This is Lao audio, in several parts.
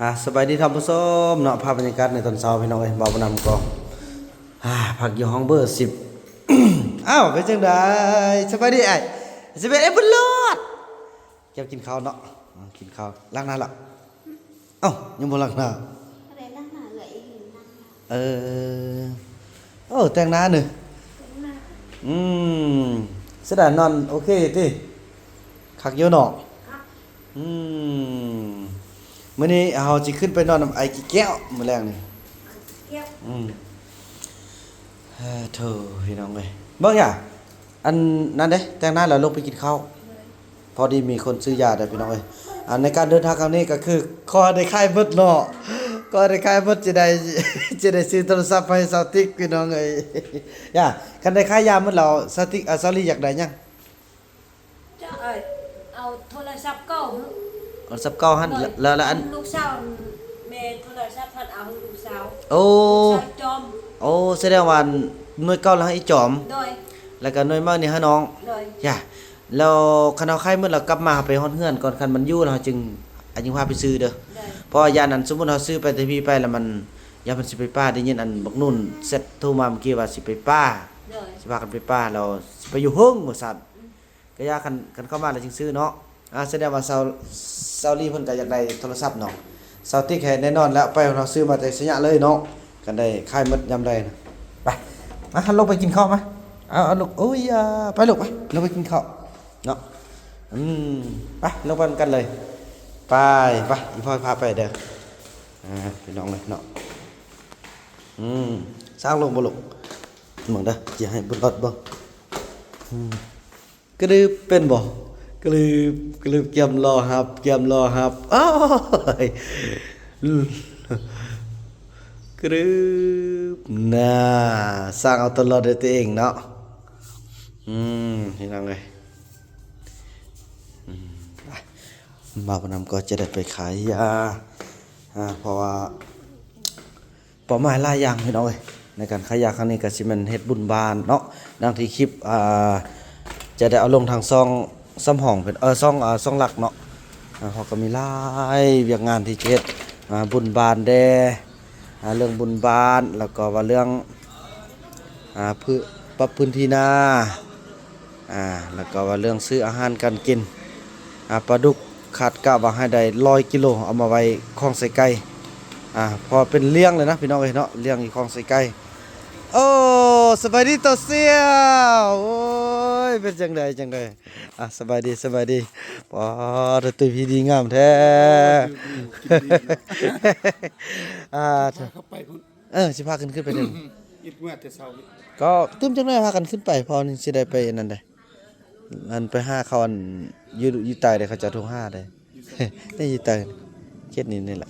ອ່າ ສະບາຍດີທ່ານຜູ້ຊົມເນາະ, ພາບບັນຍາກາດໃນຕອນເຊົ້າພີ່ນ້ອງເອີຍ, ບ່າວບຸນນຳກໍ ອ່າ ພັກຢູ່ຫ້ອງເບີສິບ. ອ້າວ ເປັນຈັ່ງໃດ? ສະບາຍດີອ້າຍ. ສະບາຍດີອ້າຍບຸນຫຼອດ. ກຽມກິນເຂົ້າເນາະ, ກິນເຂົ້າ. ລ້າງໜ້າລະ? ເອົ້າ ຍັງບໍ່ລ້າງໜ້າ. ບໍ່ໄດ້ລ້າງໜ້າເອື້ອຍອີ່ຫຼີ. ເອີ ໂອ້ ແຕ່ງໜ້ານີ້. ອືມ ສະດານອນໂອເຄຕິ? ຄັກຢູ່ເນາະ. ອືມ ມື້ນີ້ເຮົາຊິຂຶ້ນໄປນອນນຳອ້າຍກີ້ແກ້ວມື້ແລງນີ້. ອືມ ເອີ ໂທ້ ພີ່ນ້ອງເອີຍ. ເບິ່ງຫຍັງ? ອັນນັ້ນເດ້ ແຕ່ງໜ້າແລ້ວລົງໄປກິນເຂົ້າ. ພໍດີມີຄົນຊື້ຢາໄດ້ພີ່ນ້ອງເອີຍ. ອັນໃນການເດີນທາງຄັ້ງນີ້ກໍຄືຂໍໃຫ້ໄດ້ຂາຍໝົດເນາະ, ຂໍໃຫ້ໄດ້ຂາຍໝົດ ຈະໄດ້ ຈະໄດ້ຊື້ໂທລະສັບໃຫ້ສາວຕິກພີ່ນ້ອງເອີຍ. ຢ່າ ຄັນໄດ້ຂາຍຢາໝົດແລ້ວ ສາວຕິກ ອາ ສາວລີຢາກໄດ້ຫຍັງ? ຈະເອີຍ ເອົາໂທລະສັບເກົ່າ. ໂທລະສັບເກົ່າຫັ້ນ. ແລ້ວ ແລ້ວອັນລູກສາວ ແມ່ໂທລະສັບຫັ້ນເອົາໃຫ້ລູກສາວ. ໂອ້ ລູກສາວຈອມ. ໂອ້ ສະແດງວ່າໜ່ວຍເກົ່າລະໃຫ້ອີ່ຈອມ. ໂດຍ. ແລ້ວກໍໜ່ວຍໃໝ່ນີ້ໃຫ້ນ້ອງ. ໂດຍ. ຢ່າ ແລ້ວຄັນເຮົາຂາຍໝົດແລ້ວກັບມາ ເຮົາໄປຮອດເຮືອນກ່ອນ, ຄັນມັນຢູ່ແລ້ວເຮົາຈຶ່ງ ອາ ຈຶ່ງພາໄປຊື້ເດີ. ໂດຍ. ເພາະວ່າຢ້ານອັນສົມມຸດເຮົາຊື້ໄປແຕ່ພີ້ໄປແລ້ວມັນ ຢ້ານມັນຊິໄປປ້າ. ໄດ້ຍິນອັນບັກນຸ່ນແຊັດໂທມາເມື່ອກີ້ວ່າຊິໄປປ້າ. ໂດຍ. ຊິພາກັນໄປປ້າ ແລ້ວຊິໄປຢູ່ເຫິງວ່າຊັ້ນ. ອືມ ກໍຢ່າ ຄັນ ຄັນເຂົ້າມາແລ້ວຈຶ່ງຊື້ເນາະ. ອາ ສະແດງວ່າສາວ ສາວລີເພິ່ນກໍຢາກໄດ້ໂທລະສັບເນາະ. ສາວຕິກແທ້ແນ່ນອນແລ້ວ, ໄປເຮົາຊື້ມາແຕ່ໄຊຍະເລີຍເນາະ. ກັນໄດ້ຂາຍໝົດຍາມໃດນະ. ໄປ ມາ ເຮົາລົງໄປກິນເຂົ້າມາ. ເອົາ ເອົາລູກ ໂອ້ຍ ຢ່າ ໄປລູກ ໄປ ລົງໄປກິນເຂົ້າເນາະ. ອືມ ໄປ ລົງໄປນຳກັນເລີຍ. ໄປ ໄປ ອີ່ພໍ່ພາໄປເດີ. ອ່າ ພີ່ນ້ອງເອີຍເນາະ. ອືມ ສ້າງລົງບໍ່ລູກ? ເບິ່ງເດີ ຊິໃຫ້ບຸນຫຼອດເບິ່ງ. ອືມ ກະດຶບ ເປັນບໍ່? ກະດຶບ ກະດຶບ ກຽມລໍຮັບ ກຽມລໍຮັບ. ໂອ້ຍ ກະດຶບ ນາ ສ້າງເອົາຕົວລອດດ້ວຍຕົວເອງເນາະ. ອືມ ພີ່ນ້ອງເອີຍ ອືມ ບ່າວບຸນນຳກໍຈະໄດ້ໄປຂາຍຢາ ອ່າ ເພາະວ່າ ເປົ້າໝາຍຫຼາຍຢ່າງພີ່ນ້ອງເອີຍ. ໃນການຂາຍຢາຄັ້ງນີ້ກໍຊິແມ່ນເຮັດບຸນບ້ານເນາະ, ດັ່ງທີ່ຄລິບ ອ່າ ຈະໄດ້ເອົາລົງທາງຊ່ອງສຳຮອງເພິ່ນ ເອີ ຊ່ອງ ອ່າ ຊ່ອງຫຼັກເນາະ. ອ່າ ເຮົາກໍມີຫຼາຍວຽກງານທີ່ຈະເຮັດ ອ່າ ບຸນບ້ານແດ່ ອ່າ ເລື່ອງບຸນບ້ານ ແລ້ວກໍວ່າເລື່ອງ ອ່າ ພື້ ປັບພື້ນທີ່ນາ ອ່າ ແລ້ວກໍວ່າເລື່ອງຊື້ອາຫານການກິນ ອ່າ ປາດຸກຄາດກະວ່າໃຫ້ໄດ້ຮ້ອຍກິໂລ ເອົາມາໄວ້ຄອງໄຊໄກ່ ອ່າ ເພາະເປັນລ້ຽງເລີຍນະພີ່ນ້ອງເອີຍເນາະ, ລ້ຽງຢູ່ຄອງໄຊໄກ່. ໂອ້ ສະບາຍດີໂຕສ່ຽວ. ໂອ້ຍ ເປັນຈັ່ງໃດ ຈັ່ງໃດ? ອ່າ ສະບາຍດີ ສະບາຍດີ. ປາດ ໂຕພີ່ດີງາມແທ້. ອ່າ ເຂົາໄປພຸ້ນ. ເອີ ຊິພາກັນຂຶ້ນໄປເດີ. ອິດເມື່ອແຕ່ເຊົ້ານີ້ ກໍຕື່ມຈັກໜ້ອຍພາກັນຂຶ້ນໄປ ເພາະນີ້ຊິໄດ້ໄປອັນນັ້ນເດ້ ອັນໄປຫາເຂົາ ອັນຢູ່ ຢູ່ໃຕ້ເດ້ ເຂົາເຈົ້າໂທຫາເດ້. ຢູ່ໃສ? ນີ້ຢູ່ໃຕ້ ເຂດນີ້ນີ້ແຫຼະ.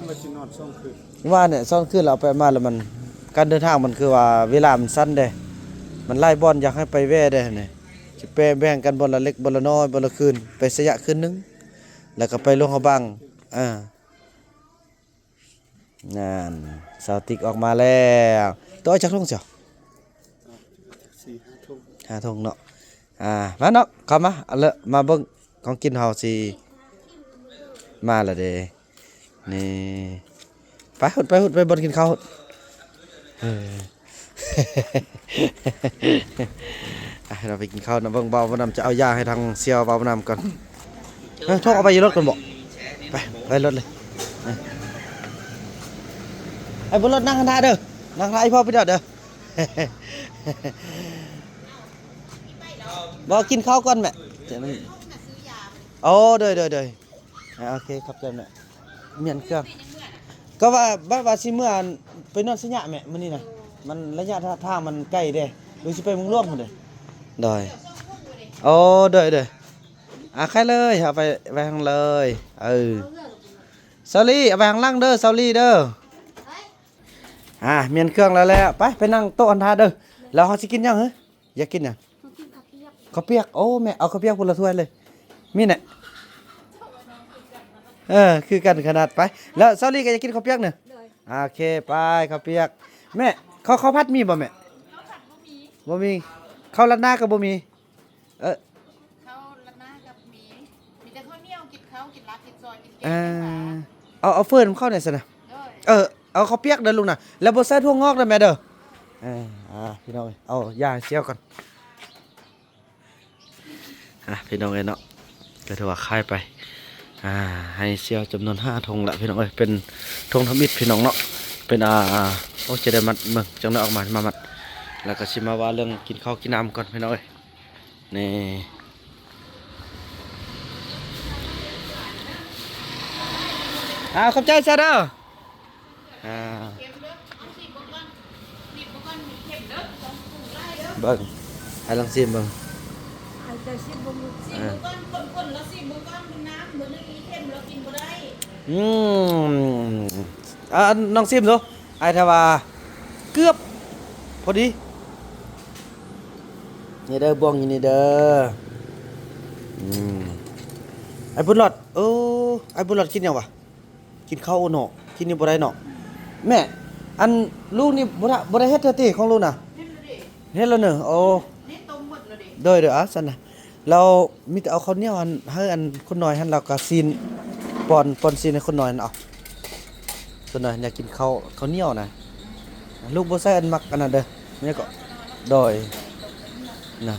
ວ່າຊິນອນສອງຄືນ ວ່ານີ້ສອງຄືນແລ້ວ ເອົາໄປມາແລ້ວມັນ ການເດີນທາງມັນຄືວ່າເວລາມັນສັ້ນເດ້ ມັນຫຼາຍບ່ອນ ຢາກໃຫ້ໄປແວ່ເດ້ນີ້ ຊິແປ ແບ່ງກັນບ່ອນລະເລັກບ່ອນລະນ້ອຍ ບ່ອນລະຄືນ ໄປໄຊຍະຄືນໜຶ່ງ ແລ້ວກໍໄປຫຼວງພະບາງ ອ່າ ນັ້ນ ສາວຕິກອອກມາແລ້ວ. ໂຕເອົາຈັກຖົງຊະ? ສີ່ຫ້າຖົງ ຫ້າຖົງເນາະ. ອ່າ ມາເນາະ ເຂົ້າມາ ເອົາເລີຍ ມາເບິ່ງຂອງກິນເຮົາຊິມາແລ້ວເດ້. ນີ້ ໄປພຸ້ນ ໄປພຸ້ນ ໄປບ່ອນກິນເຂົ້າພຸ້ນ. ເອີ ອ່ະ ເຮົາໄປກິນເຂົ້ານຳ ເບິ່ງບ່າວບຸນນຳຈະເອົາຢາໃຫ້ທາງສ່ຽວບ່າວບຸນນຳກ່ອນ. ເອີ ໂທເອົາໄປຢູ່ລົດກ່ອນບໍ? ໄປ ໄປລົດເລີຍ. ເອີ ໄອ້ບຸນລົດນັ່ງຫັ້ນຖ້າເດີ ນັ່ງຖ້າອີ່ພໍ່ໄປດອດເດີ. ບໍ່ ກິນເຂົ້າກ່ອນແມ່. ໂອ້ ໂດຍ ໂດຍ ໂດຍ. ອ່າ ໂອເຄ ຂອບໃຈແມ່. ມ້ຽນເຄື່ອງ ກໍວ່າ ແບບວ່າຊິເມືອໄປນອນໄຊຍະແມ່ ມື້ນີ້ນະ ມັນໄລຍະທາງມັນໄກເດ້ ຫຼືຊິໄປເມືອງຫຼວງພຸ້ນເດ້. ໂດຍ ໂອ້ ໂດຍ ໂດຍ. ອ່າ ໄຄເລີຍ ເອົາໄປ ໄວ້ທາງເລີຍ. ເອີ ສາວລີ ເອົາໄວ້ທາງຫຼັງເດີ ສາວລີເດີ. ອ່າ ມ້ຽນເຄື່ອງແລ້ວແຫຼະ ໄປ ໄປນັ່ງໂຕະອັນທາເດີ. ແລ້ວເຮົາຊິກິນຫຍັງເຮີ? ຢາກກິນຫຍັງ? ເຮົາກິນເຂົ້າປຽກ. ເຂົ້າປຽກ ໂອ້ ແມ່ເອົາເຂົ້າປຽກພຸ້ນລະຖ້ວຍເລີຍ ມີແນ່. ເອີ ຄືກັນຂະໜາດ. ໄປ ແລ້ວສາວລີກໍຢາກກິນເຂົ້າປຽກເນີ. ໂດຍ ໂອເຄ ໄປ ເຂົ້າປຽກ. ແມ່ ເຂົ້າ ເຂົ້າຜັດມີບໍ່ແມ່? ເຂົ້າຜັດບໍ່ມີ. ບໍ່ມີ ເຂົ້າລາດໜ້າກໍບໍ່ມີ. ເອີ ເຂົ້າລາດໜ້າກໍມີ ມີແຕ່ເຂົ້າໜຽວ ກິນເຂົ້າ ກິນລາບ ກິນຊອຍ ກິນແກງ ອ່າ ກິນປາ. ເອົາ ເອົາເຟີນເຂົ້າແດ່ຊັ້ນນະ. ໂດຍ ເອີ ເອົາເຂົ້າປຽກເດີລູກນະ ແລ້ວບໍ່ໃສ່ຖົ່ວງອກນຳແມ່ເດີ. ເອີ ອ່າ ພີ່ນ້ອງເອີຍ ເອົາຢາໃຫ້ສ່ຽວກ່ອນ. ອ່າ ພີ່ນ້ອງເອີຍເນາະ ກໍຖືວ່າຂາຍໄປ ອ່າ ໃຫ້ສ່ຽວຈຳນວນຫ້າຖົ່ງລະ ພີ່ນ້ອງເອີຍ. ເປັນຖົ່ງທຳອິດ ພີ່ນ້ອງເນາະ ເປັນ ອ່າ ໂອ້ ຈະໄດ້ມັດເບິ່ງ ຈັ່ງໄດ້ອອກມາ ມາມັດ ແລ້ວກໍຊິມາວ່າເລື່ອງກິນເຂົ້າກິນນ້ຳກ່ອນ ພີ່ນ້ອງເອີຍ. ນີ້ ອ່າ ຂອບໃຈຊະເດີ. ອ່າ ເບິ່ງ ໃຫ້ລອງຊີມເບິ່ງ. ໃຫ້ເຈົ້າຊີມເບິ່ງ ຊີມເບິ່ງກ່ອນ ຄົນໆ ລະຊີມເບິ່ງກ່ອນ ມັນນ້ຳ ເບິ່ງອີເຄັມລະກິນບໍ່ໄດ້. ອືມ ອ່າ ນ້ອງຊີມດູ ອ້າຍຖ້າວ່າເກືອບພໍດີ. ນີ້ເດີ ບ່ວງຢູ່ນີ້ເດີ. ອືມ ອ້າຍບຸນຫຼອດ ເອີ ອ້າຍບຸນຫຼອດກິນຫຍັງວະ? ກິນເຂົ້າເນາະ ກິນນີ້ບໍ່ໄດ້ເນາະ. ແມ່ ອັນລູກນີ້ບໍ່ໄດ້ ບໍ່ໄດ້ເຮັດເທື່ອຕິຂອງລູກນະ? ເຮັດແລ້ວເນາະ. ໂອ້ ໂດຍໆ ອ່າ ຊັ້ນນະ ລາວມີແຕ່ເອົາເຂົ້າໜຽວຫັ້ນໃຫ້ອັນຄົນນ້ອຍຫັ້ນ ລາວກະຊີ້ນ ປ້ອນ ປ້ອນຊີ້ນໃຫ້ຄົນນ້ອຍຫັ້ນ. ເອົາ ຄົນນ້ອຍຢາກກິນເຂົ້າ ເຂົ້າໜຽວນະ. ລູກບໍ່ໃສ່ອັນໝາກອັນນັ້ນເດີ ແມ່ກໍ ໂດຍ ນະ.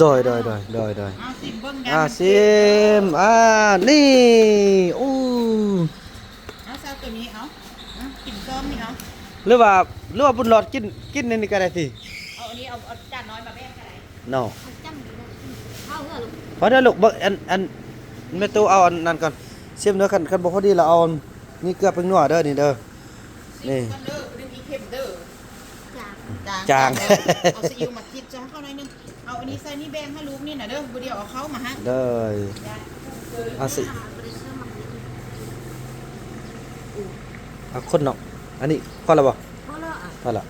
ໂດຍ ໂດຍ ໂດຍ ໂດຍ ໂດຍ. ເອົາຊີມເບິ່ງ ອ່າ ຊີມ ອ່າ ນີ້ ໂອ້ ເອົາ ເອົາໂຕນີ້ ເອົາ ເອົາກິນຊ້ອມນີ້ ເອົາ ຫຼືວ່າ ຫຼືວ່າບຸນຫຼອດກິນ ກິນໃນນີ້ກໍໄດ້ຕິ. ເອົາອັນນີ້ ເອົາ ເອົາຈານນ້ອຍມາແບ່ງກໍໄດ້ເນາະ. ພໍເດີລູກ ເບິ່ງ ອັນ ອັນ ແມ່ຕູ້ເອົາອັນນັ້ນກ່ອນ ຊີມເດີ. ຄັນ ຄັນບໍ່ພໍດີລະເອົາ ນີ້ເກືອແປ້ງນົວເດີ ນີ້ເດີ ນີ້ ເບິ່ງເດີ ບໍ່ໄດ້ມີເຄັມເດີ. ຈາງ ຈາງ ເອົາຊີອິ້ວມາຕິດໃສ່ເຂົ້າໜ້ອຍໜຶ່ງ. ເອົາອັນນີ້ໃສ່ນີ້ແບ່ງໃຫ້ລູກນີ້ນະເດີ ບໍ່ດຽວເອົາເຂົ້າມາໃຫ້. ໂດຍ ເອົາຊີ ເອົາຄົນເນາະ. ອັນນີ້ພໍແລ້ວບໍ່? ພໍແລ້ວ ພໍແລ້ວ.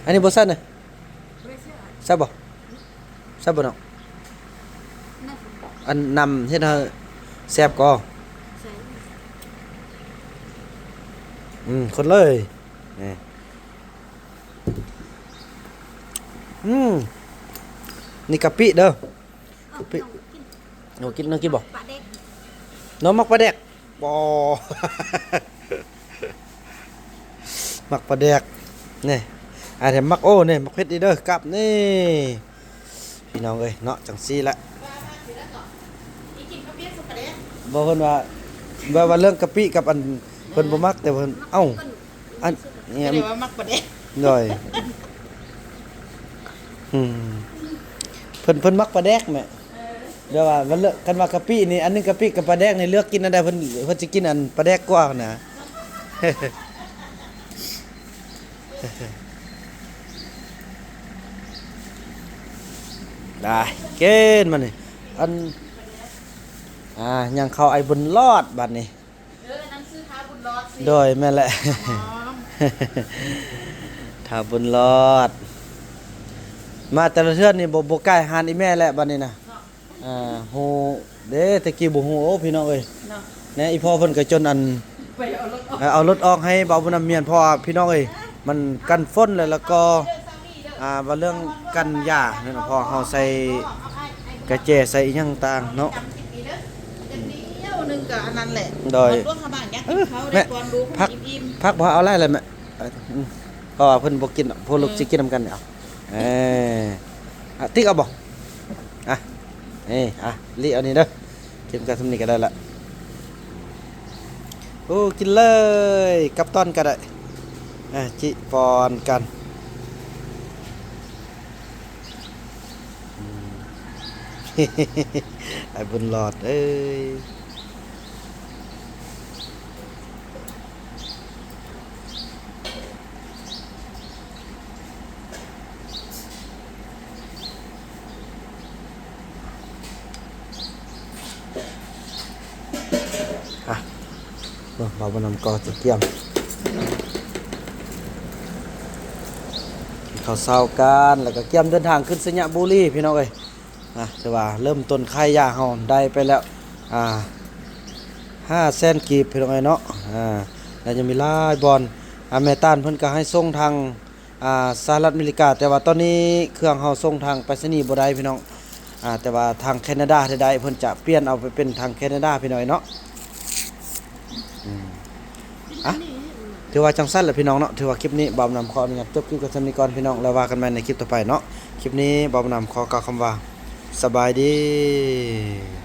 ອັນນີ້ບໍ່ໃສ່ນະ? ບໍ່ໄດ້ໃສ່ ໃສ່ບໍ່? ແຊບບໍ່ນ້ອງ? ອັນນ້ຳເຮັດໃຫ້ແຊບກໍ ອືມ ຄົນເລີຍ ນີ້ ອືມ ນີ້ກະປິເດີ ກະປິ. ນ້ອງກິນ ນ້ອງກິນບໍ່? ປາແດກ ນ້ອງມັກປາແດກ. ບໍ່ ມັກປາແດກ ນີ້ ອາ ແຖມມັກ ໂອ້ ນີ້ ມັກເຜັດອີກເດີ ກັບນີ້ ພີ່ນ້ອງເອີຍເນາະ ຈັ່ງຊີ້ແຫຼະ. ບໍ່ ເພິ່ນວ່າ ແບບວ່າເລື່ອງກະປິກັບອັນ ເພິ່ນບໍ່ມັກ ແຕ່ເພິ່ນ ເອົ້າ ອັນ ນີ້ ແຕ່ວ່າມັກປາແດກ ໂດຍ ອືມ ເພິ່ນ ເພິ່ນມັກປາແດກແມະ. ແຕ່ວ່າມັນເລືອກ ຄັນວ່າກະປິນີ້ ອັນໜຶ່ງກະປິກັບປາແດກນີ້ ເລືອກກິນອັນໃດ ເພິ່ນ ເພິ່ນຊິກິນອັນປາແດກກວ່ານະ. ໄດ້ ກິນມານີ້ ອັນ ອ່າ ຍັງເຂົ້າໄອ້ບຸນລອດບາດນີ້. ເອີ ອັນນັ້ນຊື່ທ້າວບຸນລອດຊິ. ໂດຍ ແມ່ນແຫຼະ ທ້າວບຸນລອດ ມາແຕ່ລະເທື່ອນີ້ ບໍ່ ບໍ່ໃກ້ຮ້ານອີ່ແມ່ແຫຼະບາດນີ້ນະ. ເນາະ ອ່າ ຮູ້ເດ້ ແຕ່ກີ້ບໍ່ຮູ້ ໂອ້ ພີ່ນ້ອງເອີຍ ເນາະ ແນ່ ອີ່ພໍ່ເພິ່ນກໍຈົນອັນ ໄປເອົາລົດອອກ ເອົາລົດອອກໃຫ້ບ່າວບຸນນຳມຽນ ເພາະວ່າ ພີ່ນ້ອງເອີຍ ມັນກັນຝົນ ແລ້ວ ແລ້ວກໍ ອ່າ ວ່າເລື່ອງກັນຢາເນາະ ເພາະເຮົາໃສ່ກະແຈ ໃສ່ອີ່ຫຍັງຕ່າງເນາະ. ດຽວໜຶ່ງກໍອັນນັ້ນແຫຼະ ໂດຍ ເອົາຕົວເຂົ້າມາ ຢາກກິນເຂົ້າໄດ້ກ່ອນລູກ ເອີ ແມ່ ພັກ ພັກບໍ່ເອົາຫຼາຍແຫຼະແມ່ ເອີ ອືມ ເພາະວ່າເພິ່ນບໍ່ກິນດອກ ພວກລູກ ເອີ ຊິກິນນຳກັນເນາະ. ເອີ ອ່ະ ຕິກເອົາບໍ່? ອ່ະ ນີ້ ອ່ະ ລີ້ເອົານີ້ເດີ ກິນກັນສ່ຳນີ້ກໍໄດ້ລະ. ໂອ້ ກິນເລີຍ ກັບຕ້ອນກໍໄດ້ ອ່ະ ຈິປ້ອນກັນ ອືມ ໄອ້ບຸນຫຼອດເອີຍ. ອ່ະ ເບິ່ງ ບ່າວບຸນນຳກໍຈະກຽມ ກິນເຂົ້າເຊົ້າກັນ ແລ້ວກໍກຽມເດີນທາງຂຶ້ນໄຊຍະບູລີ ພີ່ນ້ອງເອີຍ. ນະ ຖືວ່າເລີ່ມຕົ້ນຂາຍຢາເຮົາໄດ້ໄປແລ້ວ ອ່າ ຫ້າແສນກີບ ພີ່ນ້ອງເອີຍເນາະ. ອ່າ ແລ້ວຍັງມີຫຼາຍບ່ອນ ອ່າ ແມ່ຕານເພິ່ນກໍໃຫ້ສົ່ງທາງ ອ່າ ສະຫະລັດອາເມລິກາ, ແຕ່ວ່າຕອນນີ້ເຄື່ອງເຮົາສົ່ງທາງໄປສະນີບໍ່ໄດ້ພີ່ນ້ອງ. ອ່າ ແຕ່ວ່າທາງແຄນາດາໄດ້, ເພິ່ນຈະປ່ຽນເອົາໄປເປັນທາງແຄນາດາພີ່ນ້ອງເນາະ. ອືມ ອ່ະ ຖືວ່າຈັ່ງຊັ້ນແຫຼະພີ່ນ້ອງເນາະ. ຖືວ່າຄລິບນີ້ບ່າວບຸນນຳຂໍອະນຸຍາດຈົບຄລິບກັນສ່ຳນີ້ກ່ອນພີ່ນ້ອງ, ແລ້ວວ່າກັນໃໝ່ໃນຄລິບຕໍ່ໄປເນາະ. ຄລິບນີ້ບ່າວບຸນນຳຂໍກ່າວຄຳວ່າ ສະບາຍດີ.